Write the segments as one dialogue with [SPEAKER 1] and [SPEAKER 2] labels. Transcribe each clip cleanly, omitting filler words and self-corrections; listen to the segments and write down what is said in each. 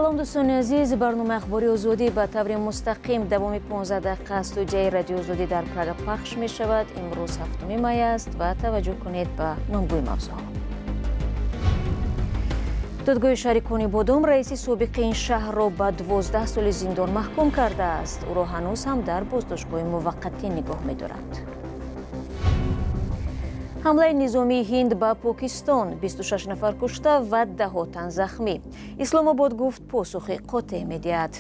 [SPEAKER 1] Салом, дӯстони азиз. Барномаи Ахбори Озодӣ ба таври мустақим давоми 15 дақиқа аз студияи Радиои Озодӣ дар Прага пахш мешавад. Имрӯз 7 май аст ва таваҷҷӯҳ кунед ба номгӯи мавзӯъҳо. Додгоҳи шаҳри Конибодом раиси собиқи ин шаҳрро ба 12 соли зиндон маҳкум кардааст. Ӯро ҳанӯз ҳам дар боздоштгоҳи муваққатӣ нигоҳ медоранд. Ҳамлаи низомии Ҳинд ба Покистон: 26 нафар кушта ва даҳҳо тан захмӣ. Исломобод гуфт, посухи қотеъ медиҳад.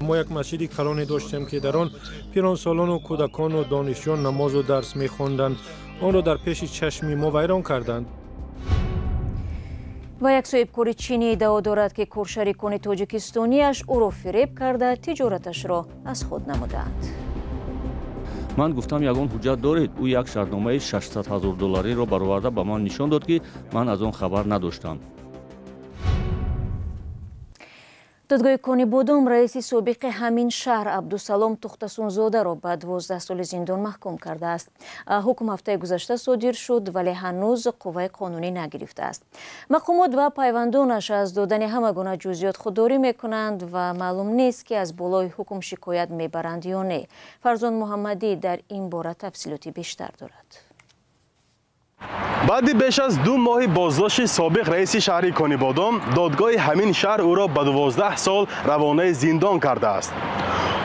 [SPEAKER 2] Мо як масҷиди калоне доштем, ки дар он пиронсолону кӯдакону донишҷӯён намозу дарс мехонданд. Онро дар пеши чашми мо вайрон карданд.
[SPEAKER 1] Ва як соҳибкори чинӣ иддао дорад, ки коршарикони тоҷикистониаш ӯро фиреб карда, тиҷораташро аз худ намудаанд.
[SPEAKER 3] Ман гуфтам: «Ягон ҳуҷҷат доред?» Ӯ як шартномаи 600 ҳазор доллариро бароварда ба ман нишон дод, ки ман аз он хабар надоштам.
[SPEAKER 1] Додгоҳи Конибодом раиси собиқи ҳамин шаҳр Абдусалом Тухтасунзодаро ба 12 соли зиндон маҳкум кардааст. Ҳукм ҳафтаи гузашта содир шуд, вале ҳанӯз қувваи қонунӣ нагирифтааст. Мақомот ва пайвандонаш аз додани ҳама гуна ҷузъиёт худдорӣ мекунанд ва маълум нест, ки аз болои ҳукм шикоят мебаранд ё не. Фарзон Муҳаммадӣ дар ин бора тафсилоти бештар дорад.
[SPEAKER 4] Баъди беш аз 2 моҳи боздошти собиқ раиси шаҳри Конибодом, додгоҳи ҳамин шаҳр ӯро ба 12 сол равонаи зиндон кардааст.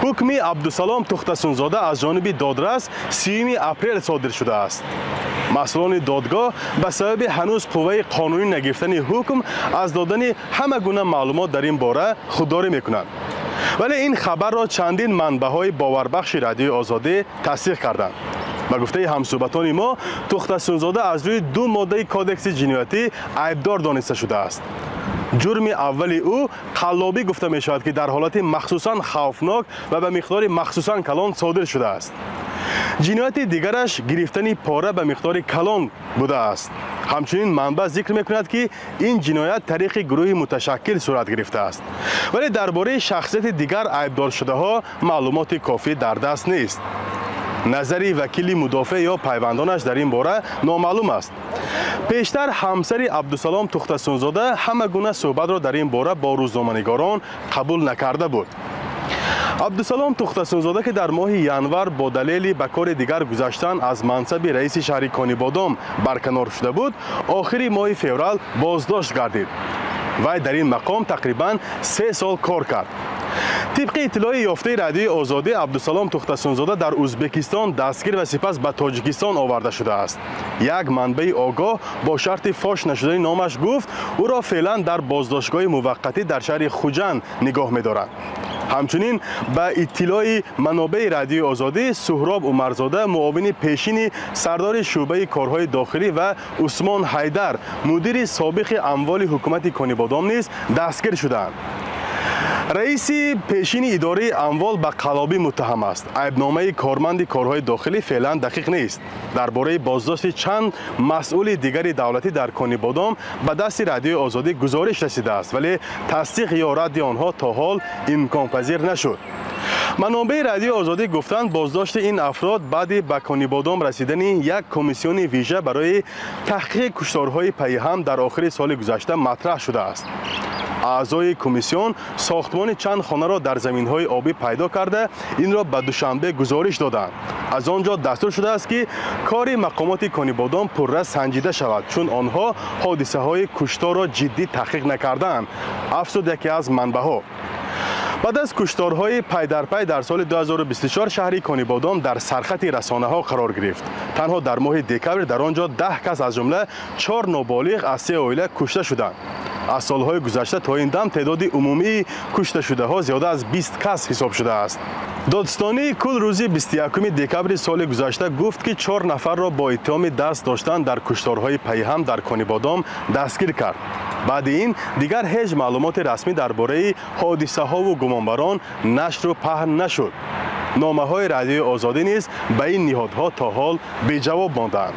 [SPEAKER 4] Ҳукми Абдусалом Тухтасунзода аз ҷониби додрас 30 апрел содир шудааст. Масъулони додгоҳ ба сабаби ҳанӯз қувваи қонунӣ нагирифтани ҳукм аз додани ҳама гуна маълумот дар ин бора худдорӣ мекунанд, вале ин хабарро чандин манбаъҳои боварбахши Радиои Озодӣ тасдиқ карданд. Ба гуфтаи ҳамсӯҳбатони мо, Тухтасунзода аз рӯи ду моддаи Кодекси ҷиноятӣ айбдор дониста шудааст. Ҷурми аввали ӯ қаллобӣ гуфта мешавад, ки дар ҳолати махсусан хавфнок ва ба миқдори махсусан калон содир шудааст. Ҷинояти дигараш гирифтани пора ба миқдори калон будааст. Ҳамчунин манбаъ зикр мекунад, ки ин ҷиноят тариқи гурӯҳи муташаккил сурат гирифтааст, вале дар бораи шахсияти дигар айбдоршудаҳо маълумоти кофӣ дар даст нест. Назари вакили мудофеъ ё пайвандонаш дар ин бора номаълум аст. Пештар ҳамсари Абдусалом Тухтасунзода ҳама гуна суҳбатро дар ин бора бо рӯзноманигорон қабул накарда буд. Абдусалом Тухтасунзода, ки дар моҳи январ бо далели ба кори дигар гузаштан аз мансаби раиси шаҳри Конибодом барканор шуда буд, охири моҳи феврал боздошт гардид. Вай дар ин мақом тақрибан 3 сол кор кард. Тибқи иттилои ёфтаи Радиои Озодӣ, Абдусалом Тухтасунзода дар Ӯзбекистон дастгир ва сипас ба Тоҷикистон оварда шудааст. Як манбаи огоҳ бо шарти фош нашудани номаш гуфт, ӯро феълан дар боздоштгоҳи муваққатӣ дар шаҳри Хуҷанд нигоҳ медоранд. Ҳамчунин, ба иттилои манобеи Радиои Озодӣ, Суҳроб Умарзода, муовини пешини сардори шӯъбаи корҳои дохилӣ, ва Усмон Ҳайдар, мудири собиқи амволи ҳукумати Конибодом, низ дастгир шудаанд. Раиси пешини идораи амвол ба қаллобӣ муттаҳам аст. Айбномаи корманди корҳои дохилӣ феълан дақиқ нест. Дар бораи боздошти чанд масъули дигари давлатӣ дар Конибодом ба дасти Радиои Озодӣ гузориш расидааст, вале тасдиқ ё радди онҳо то ҳол имконпазир нашуд. Манобеи Радиои Озодӣ гуфтанд, боздошти ин афрод баъди ба Конибодом расидани як комиссиони вижа барои таҳқиқи кушторҳои пайҳам дар охири соли гузашта матраҳ шудааст. Аъзои комиссион сохтмони чанд хонаро дар заминҳои обӣ пайдо карда, инро ба Душанбе гузориш доданд. Аз он ҷо дастур шудааст, ки кори мақомоти Конибодом пурра санҷида шавад, чун онҳо ҳодисаҳои кушторро ҷиддӣ таҳқиқ накардаанд, афзуд яке аз манбаъҳо. Баъд аз кушторҳои пайдарпай дар соли 2024 шаҳри Конибодом дар сархати расонаҳо қарор гирифт. Танҳо дар моҳи декабр дар он ҷо 10 кас, аз ҷумла чор ноболиғ аз се оила, кушта шуданд. Аз солҳои гузашта то ин дам теъдоди умумии кушташудаҳо зиёда аз 20 кас ҳисоб шудааст. Додстонии кул рӯзи 21 декабри соли гузашта гуфт, ки чор нафарро бо иттиҳоми даст доштан дар кушторҳои пайҳам дар Конибодом дастгир кард. Баъди ин дигар ҳеҷ маълумоти расмӣ дар бораи ҳодисаҳову гумонбарон нашру паҳн нашуд. Номаҳои Радиои Озодӣ низ ба ин ниҳодҳо то ҳол беҷавоб мондаанд.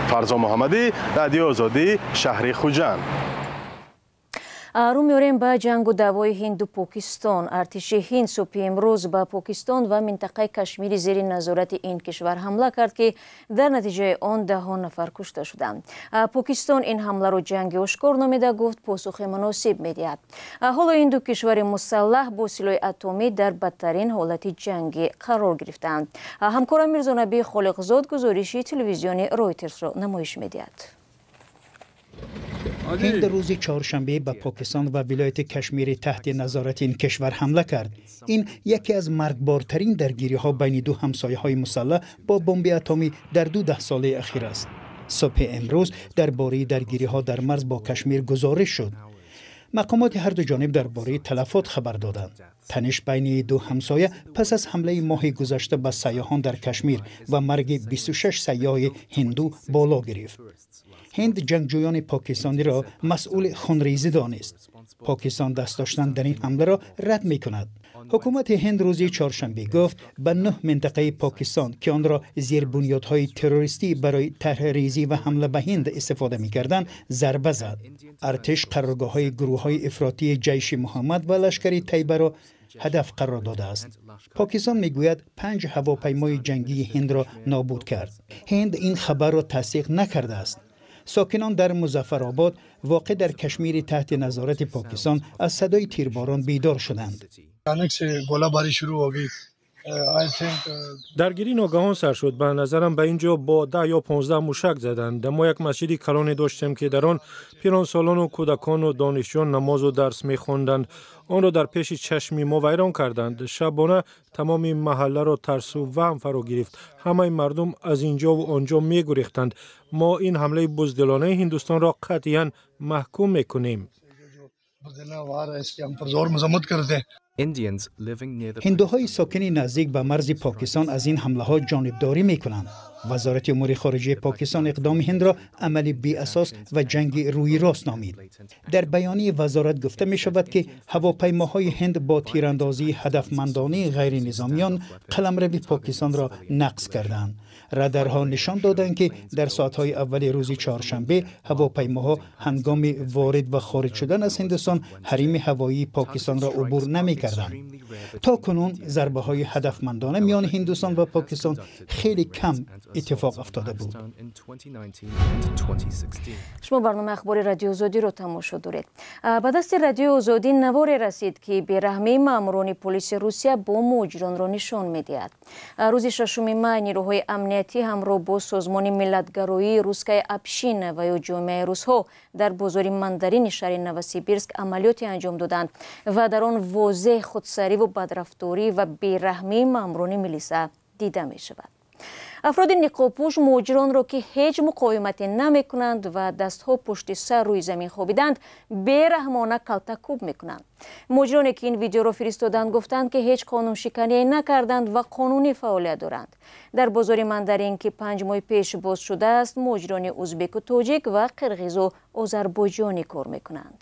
[SPEAKER 4] Фарзон Муҳаммадӣ, Радиои Озодӣ, шаҳри Хуҷанд.
[SPEAKER 1] Рӯ меорем ба ҷангу даъвои Ҳинду Покистон. Артиши Ҳинд субҳи имрӯз ба Покистон ва минтақаи Кашмири зери назорати ин кишвар ҳамла кард, ки дар натиҷаи он даҳон нафар кушта шуданд. Покистон ин ҳамларо ҷанги ошкор номида гуфт посухи муносиб медиҳад. Ҳоло ин ду кишвари мусаллаҳ бо силоҳи атомӣ дар бадтарин ҳолати ҷангӣ қарор гирифтаанд. Ҳамкорам Мирзонаби Холиқзод гузориши телевизиони Ройтерсро намоиш медиҳад.
[SPEAKER 5] Ҳинд рӯзи чоршанбе ба Покистон ва вилояти Кашмири таҳти назорати ин кишвар ҳамла кард. Ин яке аз маргбортарин даргириҳо байни ду ҳамсояҳои мусаллаҳ бо бомби атомӣ дар 2 даҳсолаи ахир аст. Субҳи имрӯз дар бораи даргириҳо дар марз бо Кашмир гузориш шуд. Мақомоти ҳар ду ҷониб дар бораи талафот хабар доданд. Таниш байни ду ҳамсоя пас аз ҳамлаи моҳи гузашта ба сайёҳон дар Кашмир ва марги 26 сайёҳи ҳинду боло гирифт. Ҳинд ҷангҷӯёни покистониро масъули хунрезӣ донист. Покистон даст доштан дар ин ҳамларо рад мекунад. Ҳукумати Ҳинд рӯзи чоршанбе гуфт ба 9 минтақаи Покистон, ки онро зербунёдҳои террористӣ барои тарҳрезӣ ва ҳамла ба Ҳинд истифода мекарданд, зарба зад. Артиш қароргоҳҳои гурӯҳҳои ифротии Ҷайши Муҳаммад ва Лашкари Тайбаро ҳадаф қарор додааст. Покистон мегӯяд 5 ҳавопаймои ҷангии Ҳиндро нобуд кард. Ҳинд ин хабарро тасдиқ накардааст. Сокинон дар Музаффаробод, воқеъ дар Кашмири таҳти назорати Покистон, аз садои тирборон бедор шуданд.
[SPEAKER 2] Даргирӣ ногаҳон сар шуд. Ба назарам ба ин ҷо бо 10 ё 15 мушак заданд. Мо як масҷиди калоне доштем, ки дар он пиронсолону кӯдакону донишҷӯён намозу дарс мехонданд. Онро дар пеши чашми мо вайрон карданд. Шабона тамоми маҳалларо тарсу ваҳм фаро гирифт. Ҳамаи мардум аз ин ҷову он ҷо мегурехтанд. Мо ин ҳамлаи буздилонаи Ҳиндустонро қатъиян маҳкум мекунем.
[SPEAKER 5] Ҳиндуҳои сокини наздик ба марзи Покистон аз ин ҳамлаҳо ҷонибдорӣ мекунанд. Вазорати умури хориҷаи Покистон иқдоми Ҳиндро амали беасос ва ҷанги рӯи рост номид. Дар баёнияи вазорат гуфта мешавад, ки ҳавопаймоҳои Ҳинд бо тирандозии ҳадафмандонаи ғайринизомиён қаламрави Покистонро нақз карданд. Радарҳо нишон доданд, ки дар соатҳои аввали рӯзи чоршанбе ҳавопаймоҳо ҳангоми ворид ва хориҷ шудан аз Ҳиндустон ҳарими ҳавоии Покистонро убур намекарданд. То кунун зарбаҳои ҳадафмандона миёни Ҳиндустон ва Покистон хеле кам иттифоқ афтода буд.
[SPEAKER 1] Шумо барномаи ахбори Радиои Озодиро тамошо доред. Ба дасти Радиои Озодӣ наворе расид, ки бераҳмии маъмурони полиси Русия бо муҳоҷиронро нишон медиҳад. Рӯзи 6 май нерӯҳои амниятӣ ҳамроҳ бо созмони миллатгароии Русская община ва ё ҷомеаи русҳо дар бозори Мандарини шаҳри Новосибирск амалиёте анҷом доданд ва дар он возеҳ худсариву бадрафторӣ ва бераҳмии маъмурони милиса дида мешавад. Афроди ниқобпӯш муҳоҷиронро, ки ҳеҷ муқовимате намекунанд ва дастҳо пушти сар рӯи замин хобиданд, бераҳмона калтакӯб мекунанд. Муҳоҷироне, ки ин видеоро фиристоданд, гуфтанд, ки ҳеҷ қонуншикание накарданд ва қонунӣ фаъолият доранд. Дар бозори Мандарин, ки 5 моҳ пеш боз шудааст, муҳоҷирони узбеку тоҷик ва қирғизу озарбойҷонӣ кор мекунанд.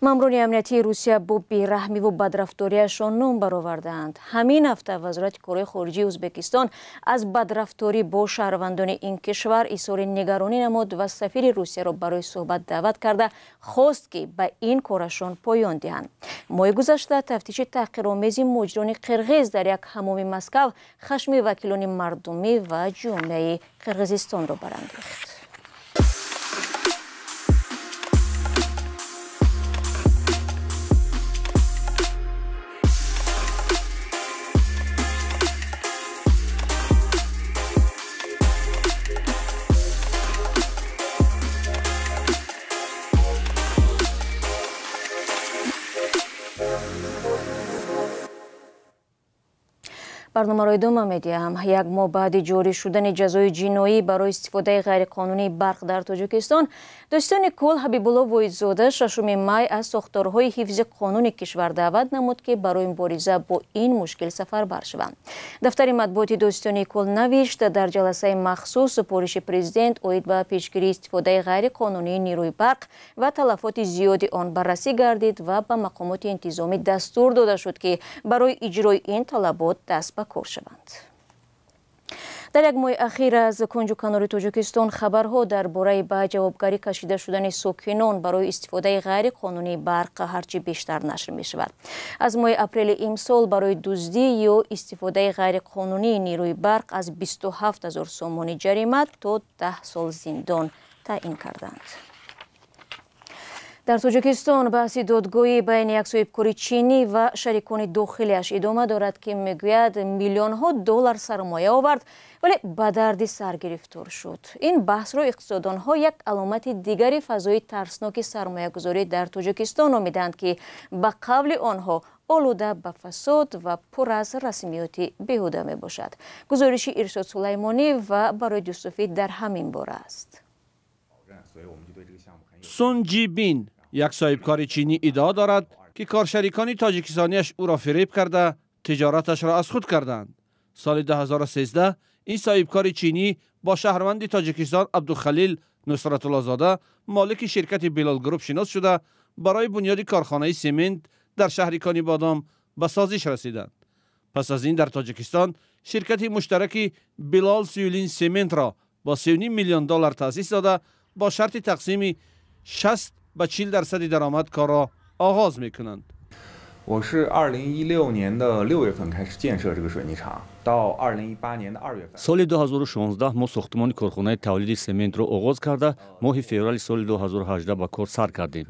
[SPEAKER 1] Маъмурони амниятии Русия бо бераҳмиву бадрафториашон ном баровардаанд. Ҳамин ҳафта Вазорати корҳои хориҷии Ӯзбекистон аз бадрафторӣ бо шаҳрвандони ин кишвар изҳори нигаронӣ намуд ва сафири Русияро барои суҳбат даъват карда хост, ки ба ин корашон поён диҳанд. Моҳи гузашта тафтиши таҳқиромези муҳоҷирони қирғиз дар як ҳамоми Москав хашми вакилони мардумӣ ва ҷомеаи Қирғизистонро барангехт. Барномаро идома медиҳам. Як моҳ баъди ҷорӣ шудани ҷазои ҷиноӣ барои истифодаи ғайриқонунии барқ дар Тоҷикистон, дӯстони кул Ҳабибулло Воҳидзода 6 май аз сохторҳои ҳифзи қонуни кишвар даъват намуд, ки барои мубориза бо ин мушкил сафарбар шаванд. Дафтари матбуоти дӯстони кул навишт, дар ҷаласаи махсус супориши президент оид ба пешгирии истифодаи ғайриқонунии нерӯи барқ ва талафоти зиёди он баррасӣ гардид ва ба мақомоти интизомӣ дастур дода шуд, ки барои иҷрои ин талабот даст ба кор шаванд. Дар як моҳи ахир аз кунҷу канори Тоҷикистон хабарҳо дар бораи ба ҷавобгарӣ кашида шудани сокинон барои истифодаи ғайриқонунии барқ ҳарчи бештар нашр мешавад. Аз моҳи апрели имсол барои дуздӣ ё истифодаи ғайриқонунии нерӯи барқ аз 27 ҳазор сомонӣ ҷарима то 10 сол зиндон таъин карданд. Дар Тоҷикистон баҳси додгоҳӣ байни як соҳибкори чинӣ ва шарикони дохилиаш идома дорад, ки мегӯяд миллионҳо доллар сармоя овард, вале ба дарди сар гирифтор шуд. Ин баҳсро иқтисоддонҳо як аломати дигари фазои тарсноки сармоягузорӣ дар Тоҷикистон номиданд, ки ба қавли онҳо олуда ба фасод ва пур аз расмиёти беҳуда мебошад. Гузориши Иршод Сулаймонӣ ва Барои Юсуфӣ дар ҳамин бора аст.
[SPEAKER 6] Сун Ҷибин, як соҳибкори чинӣ, иддао дорад, ки коршарикони тоҷикистониаш ӯро фиреб карда, тиҷораташро аз худ карданд. Соли 2013 ин соҳибкори чинӣ бо шаҳрванди Тоҷикистон Абдухалил Нусратуллозода, молики ширкати Билол Груп, шинос шуда, барои бунёди корхонаи семент дар шаҳри Конибодом ба созиш расиданд. Пас аз ин дар Тоҷикистон ширкати муштараки Билол Сюлин Сементро бо 3,5 миллион доллар таъсис дода, бо шарти тақсими 60 ба 40 дарсади даромад корро оғоз мекунанд.
[SPEAKER 7] 我是2016年的6月份开始建设这个水泥厂，到2018年的2月份。
[SPEAKER 3] Соли 2016 мо сохтмони корхонаи тавлиди сементро оғоз карда, моҳи феврали соли 2018 ба кор сар кардем.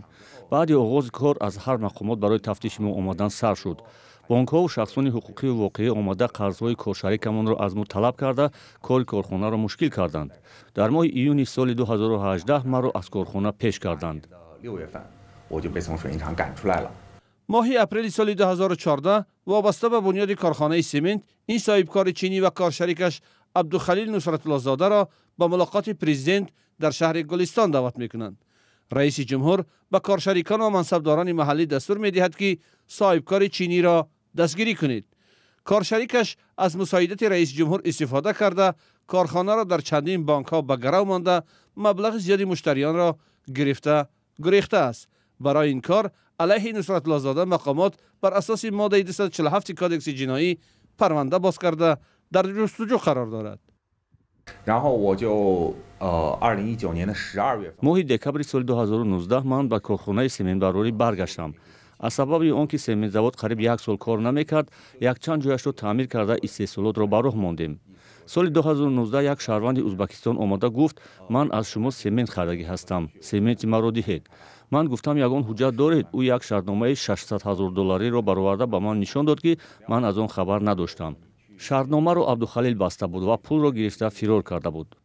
[SPEAKER 3] Баъди оғози кор аз ҳар мақомот барои тафтиши мо омадан сар шуд. Бонкҳову шахсони ҳуқуқию воқеӣ омада, қарзҳои коршарикамонро аз мо талаб карда, кори корхонаро мушкил карданд. Дар моҳи июни соли 2018 маро аз корхона пеш карданд.
[SPEAKER 7] 6月份，我就被从水泥厂赶出来了。
[SPEAKER 6] Моҳи апрели соли 2014 вобаста ба бунёди корхонаи семент ин соҳибкори чинӣ ва коршарикаш Абдухалил Нусратуллозодаро ба мулоқоти президент дар шаҳри Гулистон даъват мекунанд. Раиси ҷумҳур ба коршарикон ва мансабдорони маҳаллӣ дастур медиҳад, ки соҳибкори чиниро дастгирӣ кунед. Коршарикаш аз мусоидати раиси ҷумҳур истифода карда, корхонаро дар чандин бонкҳо ба гарав монда, маблағи зиёди муштариёнро гирифта гурехтааст. Барои ин кор алайҳи Нусратуллозода мақомот бар асоси моддаи 247 кодекси ҷиноӣ парванда боз карда, дар ҷустуҷӯ қарор дорад.
[SPEAKER 7] 然后我就2019年的12月份，
[SPEAKER 3] Моҳи декабри соли 2019 ман ба корхонаи сементбарорӣ баргаштам. Аз сабаби он ки сементзавод қариб як сол кор намекард, якчанд ҷояшро таъмир карда, истеҳсолотро ба роҳ мондем. Соли 2019 як шаҳрванди Узбакистон омада гуфт: «Ман аз шумо семент харидагӣ ҳастам, сементи маро диҳед». Ман гуфтам: «Ягон ҳуҷҷат доред?» Ӯ як шартномаи 600 ҳазор доллариро бароварда, ба ман нишон дод, ки ман аз он хабар надоштам. Шартномаро Абдухалил баста буд ва пулро гирифта фирор карда буд.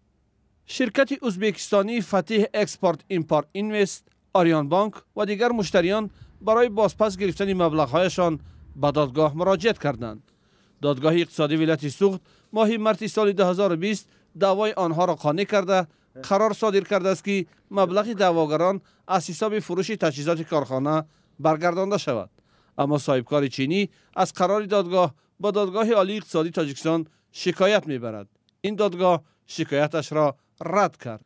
[SPEAKER 6] Ширкати ӯзбекистонии Фатиҳ Экспорт Импорт Инвест, Ориёнбонк ва дигар муштариён барои бозпас гирифтани маблағҳояшон ба додгоҳ муроҷиат карданд. Додгоҳи иқтисодии вилояти Суғд моҳи марти соли 2020 даъвои онҳоро қонеъ карда, қарор содир кардааст, ки маблағи даъвогарон аз ҳисоби фурӯши таҷҳизоти корхона баргардонда шавад. Аммо соҳибкори чинӣ аз қарори додгоҳ ба Додгоҳи Олии иқтисодии Тоҷикистон шикоят мебарад. Ин додгоҳ шикояташро рад кард.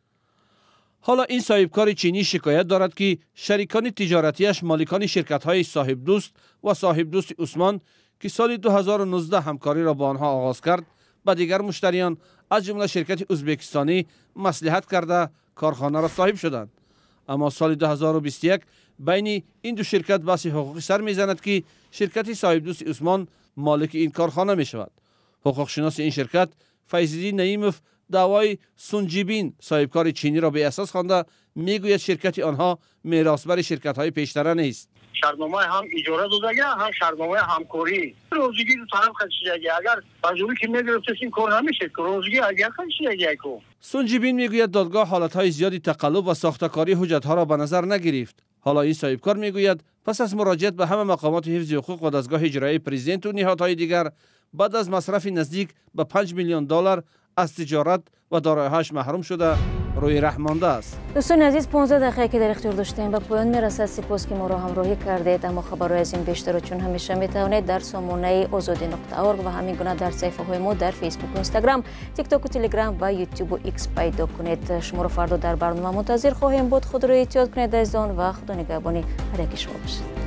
[SPEAKER 6] Ҳоло ин соҳибкори чинӣ шикоят дорад, ки шарикони тиҷоратиаш, моликони ширкатҳои Соҳибдӯст ва Соҳибдӯсти Усмон, ки соли 2019 ҳамкориро бо онҳо оғоз кард, ба дигар муштариён, аз ҷумла ширкати ӯзбекистонӣ, маслиҳат карда, корхонаро соҳиб шуданд. Аммо соли 2021 байни ин ду ширкат баҳси ҳуқуқӣ сар мезанад, ки ширкати Соҳибдӯсти Усмон молики ин корхона мешавад. Ҳуқуқшиноси ин ширкат Файзиддин Наимов даъвои Сунҷибин, соҳибкори чиниро, беасос хонда, мегӯяд, ширкати онҳо меросбари ширкатҳои пештара нест.
[SPEAKER 8] Шартномаи ҳам иҷора додага, ҳам шартномаи ҳамкорӣ, розигӣ ду тараф хашидаги. Агар ба зӯрӣ ки мегирифтест, ин кор намешед. Розигӣ агар хашидаги ку.
[SPEAKER 6] Сунҷибин мегӯяд, додгоҳ ҳолатҳои зиёди тақаллуб ва сохтакории ҳуҷҷатҳоро ба назар нагирифт. Ҳоло ин соҳибкор мегӯяд, пас аз муроҷиат ба ҳама мақомоти ҳифзи ҳуқуқ ва дастгоҳи иҷроияи президенту ниҳодҳои дигар, баъд аз масрафи наздик ба 5 миллион доллар, аз тиҷорат ва дороиҳояш маҳрум шуда, рӯи раҳ мондааст.
[SPEAKER 1] Дӯстони азиз, 15 дақиқае ки дар ихтиёр доштем, ба поён мерасад. Сипос, ки моро ҳамроҳӣ кардед. Аммо хабарҳои аз ин бештарро чун ҳамеша метавонед дар сомонаи озодӣ.орг ва ҳамин гуна дар саҳифаҳои мо дар Фейсбуку, Инстаграм, Тиктоку, Телеграм ва Ютубу Икс пайдо кунед. Шуморо фардо дар барнома мунтазир хоҳем буд. Худро эҳтиёт кунед, азизон, ва Худо нигаҳбони ҳар яки шумо бошад.